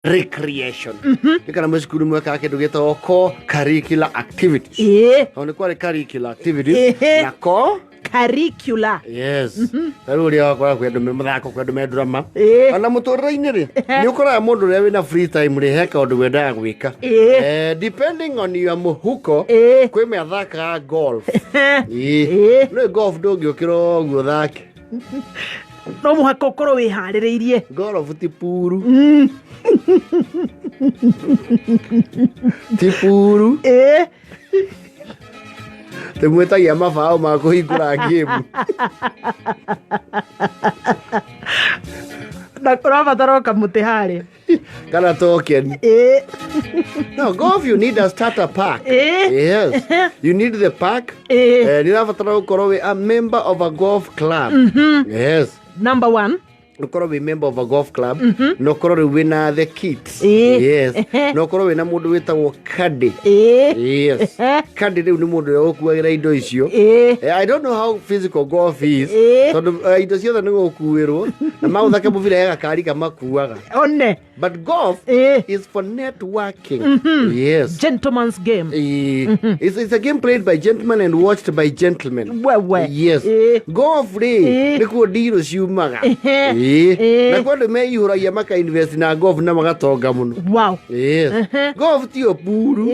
Recreation nĩ kana mwĩ cukuru mwekaga kĩndũ gĩtagwo co curricular activities. Tondũ nĩ kwarĩ curricular activities na co Curricular. Yes, ta rĩu ũrĩa wakora kwĩ andũ me mathako, kwĩ andũ me drama. Ona mũtũrĩre-inĩ rĩ, nĩ ũkoraga mũndũ ũrĩa wĩna free time rĩ, he kaũndũ wendaga gwĩka. Depending on your mũhuko, kwĩ mathakaga golf. No golf ndũngĩũkĩra ũguo ũthake. No mũhaka ũkorwo wĩharĩrĩirie. Golf ti puru, ti puru. Tĩmwĩtagia mabaũ ma kũhingũra game. Na ũrabatara o kamũtĩ harĩa. Kana token. No, golf you need a starter pack. Yes, you need the pack. Nĩ ũrabatara gũkorwo wĩ a member of a golf club. Yes. Number one. Ũkorwo wĩ member of a golf club na ũkorwo rĩu wĩna the kit. Yes, na ũkorwo wĩna mũndũ wĩtagwo caddy. Yes, caddy rĩu nĩ mũndũ ũrĩa ũkuagĩra indo icio. I don't know how physical golf is, tondũ indo ciothe nĩ gũkuĩrwo na magũthake mũbira he gakari kamakuaga. One. But golf is for networking. Yes. Gentleman's game. It's a game played by gentlemen and watched by gentlemen. Wewe. Yes. Golf rĩ, nĩkuo ndirũ ciumaga. Na kuo andũ meihũragia maka invest na golf na magatonga mũno. Yes. Golf tiyo puru.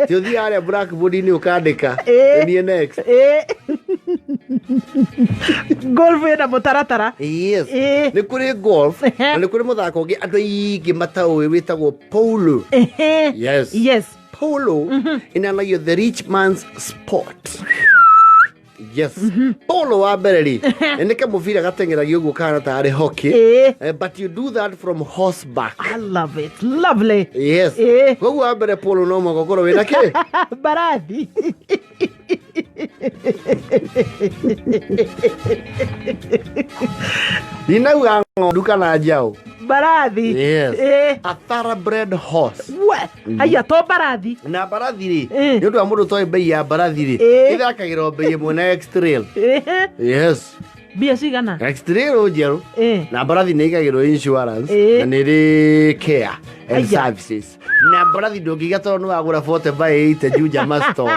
Ti ũthiĩ harĩa blackboard-inĩ ũkandĩka. Niĩ next. Golf ĩna mũtaratara. Yes. Nĩ kũrĩ golf na nĩ kũrĩ mũthako ũngĩ andũ aingĩ mataũĩ wĩtagwo polo. Yes. Polo ĩnanagio the rich man's sport. Yes, polo wa mbere rĩ, nĩ kamũbira gateng'eragio ũguo kahana tarĩ hockey. But you do that from horseback. I love it. Lovely. Yes. Koguo wa mbere polo no mũhaka ũkorwo wĩna kĩ? Mbarathi. Ndinauga ng'ondu kana njaũ. Mbarathi. Yes. A thoroughbred horse. We, haiya, to mbarathi. Na mbarathi rĩ, nĩ ũndũ wa mũndũ toĩ mbei ya mbarathi rĩ, ĩthakagĩrwo mbei ĩmwe na X-Trail. Yes. Mbia cigana? X-Trail njerũ. Na mbarathi nĩ ĩigagĩrwo insurance na nĩ ĩrĩ care and Aya. services. Na mbarathi ndũngĩiga tondũ nĩ wagũra 40 by 80 Juja Masto.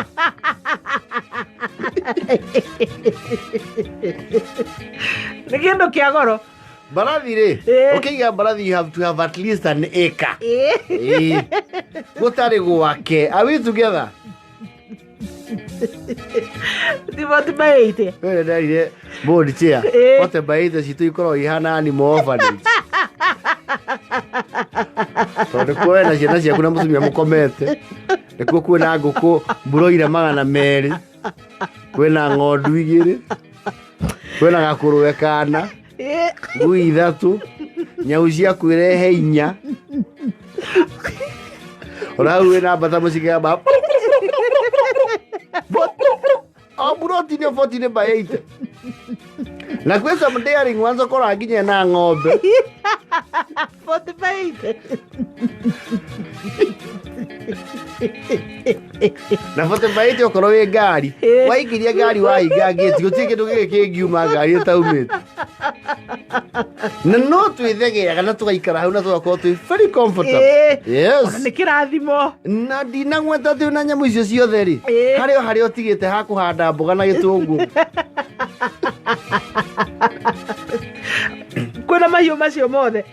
Nĩ kĩndũ kĩa goro. Mbarathi rĩ, ũkĩiga mbarathi you have to have at least an acre. Gũtarĩ gwake. Are we together? Ti 40 by 80. Wewe ndarire board chair. 40 by 80 citũ ikoragwo ihana animal orphanage. Tondũ kuo wena ciana ciaku na mũtumia mũkomete. Nĩkuo kwĩna ngũkũ mburoira 200. Kwĩna ng'ondu igĩrĩ. Kwĩna gakũrũwe kana. Ngui ithatũ. Nyau cia kwĩrehe inya. Ona hau wĩna mbata mũcigamba. O mburoti nĩ 40 by 80. Na kwĩ some daring ones ũkoraga nginya na ng'ombe. 40 by 80. Na 40 by 80 okorwo wĩ ngari, waingĩria ngari wahinga ngĩti, gũtirĩ kĩndũ gĩkĩ kĩngiuma ngari ĩtaumĩte. Na no twĩthegeaga na tũgaikara hau na tũgakorwo twĩ very comfortable. Yes. Ona nĩ kĩrathimo. Na ndinagweta atĩ na nyamũ icio ciothe rĩ, harĩ o harĩa ũtigĩte ha kũhanda mboga na gĩtũngũrũ. Kwĩna mahiũ macio mothe.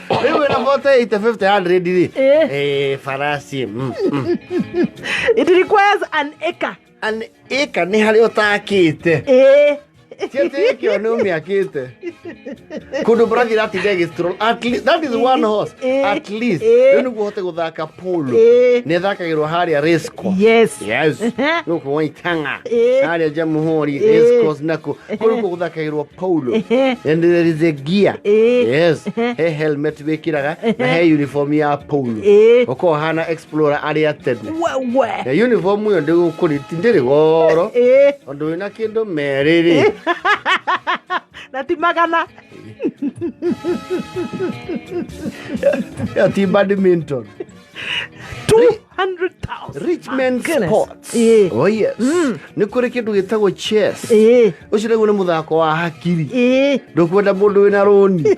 Rĩu wĩna 40, 80, 50, 100 rĩ. Farasi. It requires an acre. An acre nĩ harĩa ũtakĩte. Ti atĩ ĩkĩo nĩ ũmĩakĩte. Kũndũ mbarathi ĩratinda ĩgĩstroll. At least, that is one horse. At least. Rĩu nĩguo ũhote gũthaka polo. Nĩ ĩthakagĩrwo harĩa race course. Yes. Yes. Gũkũ Waitanga. Harĩa Jamhuri race course nako. Kũu nĩkuo gũthakagĩrwo polo. And there is a gear. Yes. He helmet wĩkĩraga na he uniform ya polo. Ũkorwo ũhana explorer arĩa tene. Wewe. Na uniform ĩyo ndĩgũkũri ndĩrĩ goro. Tondũ wĩna kĩndũ merĩ rĩ. Na ti magana. Ĩyo ti badminton. Two. 200,000. Rich men Goodness. sports. Ĩĩ. Oh yes. Nĩ kũrĩ kĩndũ gĩtagwo chess. Ĩĩ. Ũcio naguo nĩ mũthako wa hakiri. Ĩĩ. Ndũkwenda mũndũ wĩna rũni.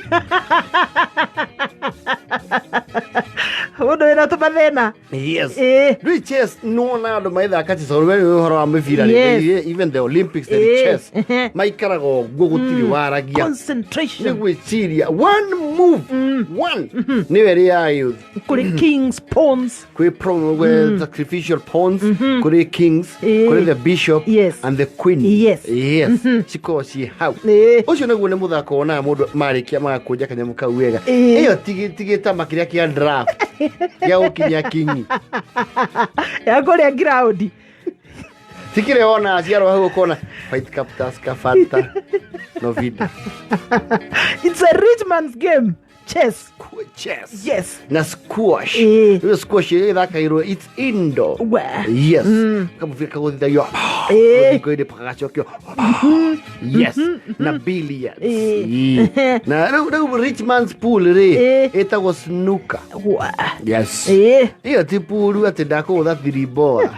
Mũndũ wĩna tũmathĩna. Yes. Ĩĩ. Rĩu chess nĩwona andũ magĩthaka chess tondũ we nĩ ũhoro wa mĩbira rĩ, Yes. even the Olympics there is Ĩĩ. chess. Maikaraga ũguo gũtirĩ waragia. Concentration. Nĩ gwĩciria one move, one nĩyo ĩrĩ ya youth. Kũrĩ kings, pawns. Kwĩ kwĩ sacrificial pawns, kũrĩ kings, Ĩĩ. kũrĩ the bishop Yes. and the queen. Yes. Yes. Cikoragwo ciĩ hau. Ĩĩ. Ũcio naguo nĩ mũthako wonaga mũndũ marĩkia magakũnja kanyamũ kau wega. Ĩĩ. Ĩyo ti gĩtama kĩrĩa kĩa draft gĩa gũkinya kingi. Ya kũrĩa ground. Ti kĩrĩa wonaga ciarwo hau ũkona White Cup, Tusker, Fanta, Novida. It's a rich man's game. Chess. Chess. Yes. Na squash. Ĩĩ. Ĩyo squash ĩthakagĩrwo it's indoor. We. Yes. Kamũbira kagũthithagio Ĩĩ. rũthingo-inĩ gagacokio. Yes. Na billiards. Ĩĩ. Ĩĩ. Na rĩu rich man's pool rĩ Ĩĩ. ĩtagwo snooker. We. Yes. Ĩĩ. Ĩyo ti pool atĩ ndakũgũtha thiriboa.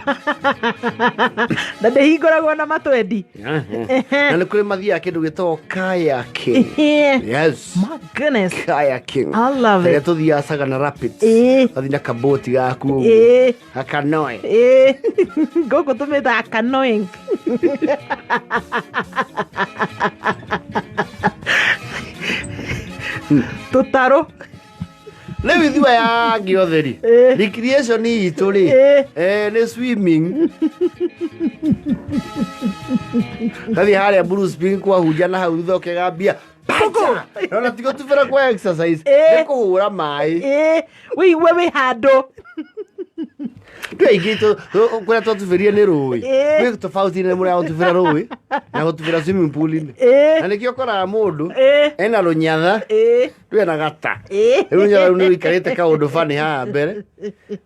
Na ndĩhingũragwo na matwendi. Na nĩ kũrĩ mathiaga kĩndũ gĩtagwo kayaking. Ĩĩ. Yes. My goodness. Kayaking. I love Rĩrĩa it. tũthiaga Sagana Rapids. Ĩĩ. Wathiĩ na kaboti gaku ũguo. Ĩĩ. Gakanoe. Ĩĩ. Gũkũ tũmĩtaga canoeing. Tũtarũ. Rĩu ithuĩ aya angĩ othe rĩ, Ĩĩ. recreation itũ rĩ, Ĩĩ. nĩ swimming. Kathiĩ harĩa Blue Spring kwahunja na hau thutha ũkegambia pacha. Ona ti gũtubĩra kwa exercise, Ĩĩ. nĩ kũhũra maĩ. Ĩĩ. Wĩigue wĩ handũ. Twĩ aingĩ kũrĩa twatubĩrie nĩ rũĩ. Ĩĩ. Gwĩ tofauti nene mũno ya gũtubĩra rũĩ na gũtubĩra swimming pool-inĩ. Ĩĩ. Na nĩkĩo ũkoraga mũndũ Ĩĩ. ena rũnyatha, Ĩĩ. rwĩ na gata. Ĩĩ. Rĩu rũnyatha rũu nĩ rũikarĩte kaũndũ bani haha mbere,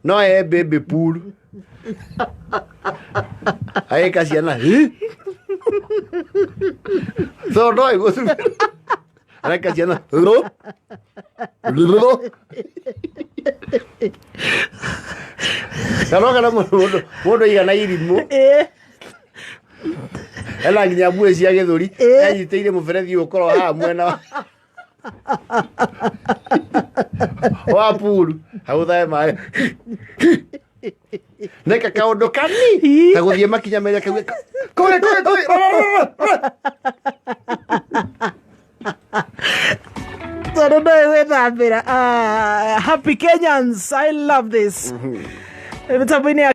no e baby pool. Agĩka ciana hi. Tondũ ndoĩ gũtubĩra. Areka ciana rũ. Rũ. Kana kana mũndũ aigana irimũ. Ĩĩ. Ena nginya mbuĩ cia gĩthũri. Ĩĩ. Enyitĩire mũberethi ũkorwo haha mwena wa pool. Hagũthae maĩ. Neka kaũndũ kani ta gũthiĩ makinya merĩ akauga kũrĩ kũrĩ kũrĩ rora, rora, rora. Tondũ ndoĩ gwĩthambĩra. Happy Kenyans, I love this. Mĩtambo-inĩ ya